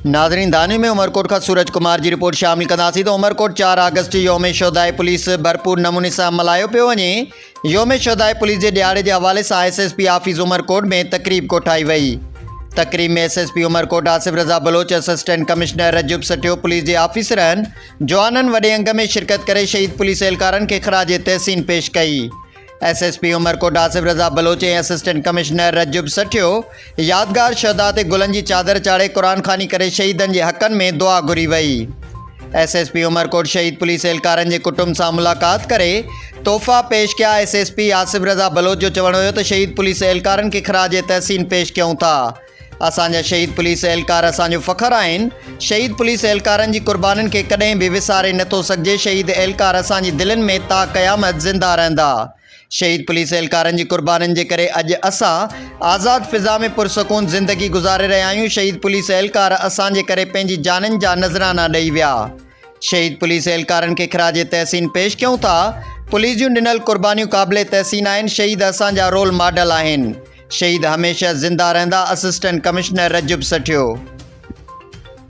ناظرين داني ۾ عمرڪوٽ کان سورج ڪمار جي رپورٽ شامل ڪنداسين ته عمرڪوٽ 4 آگسٽ يوم شهداء پوليس ڀرپور نموني سان ملهايو پيو وڃي. يوم شهداء پوليس جي ڏهاڙي جي حوالي سان S S P office Umerkot ۾ تقريب ڪوٺائي وئي. تقريب ۾ S S P Umerkot Asif Raza Baloch, assistant commissioner Rajab Sathio, police جي آفيسرن، جوانن وڏي انگ ۾ شرڪت ڪري شهيد پوليس اهلڪارن کي خراج تحسين پيش ڪئي. S S P Umerkot Asif Raza Baloch ۽ assistant commissioner Rajab Sathio يادگار شهداء تي گلن جي چادر چاڙهي قرآن خواني ڪري شهيدن جي حقن ۾ دعا گهري وئي. ايس ايس پي عمرڪوٽ شهيد پوليس اهلڪارن جي ڪٽنب سان ملاقات ڪري تحفا پيش ڪيا. S S P Asif Raza Baloch جو چوڻ هيو ته شهيد پوليس اهلڪارن کي خراج تحسين پيش ڪيون ٿا. اسان جا شهيد پوليس اهلڪار اسان جو فخر آهن. شهيد پوليس اهلڪارن جي قربانين کي ڪڏهن به وساري نٿو سگهجي. شهيد اهلڪار اسان جي دلين ۾ تا قيامت زنده رهندا. شهيد پوليس اهلڪارن جي قربانين جي ڪري اڄ اسان آزاد فضا ۾ پرسڪون زندگي گذاري رهيا آهيون. شهيد پوليس اهلڪار اسان جي ڪري پنهنجي جانين جا نذرانا ڏئي ويا. شهيد پوليس اهلڪارن کي خراج تحسين پيش ڪيون ٿا. پوليس جون ڏنل قربانيون قابل تحسين آهن. شهيد اسان جا رول ماڊل آهن. شهيد هميشه زنده رهندا، اسسٽنٽ ڪمشنر رجب سٺيو.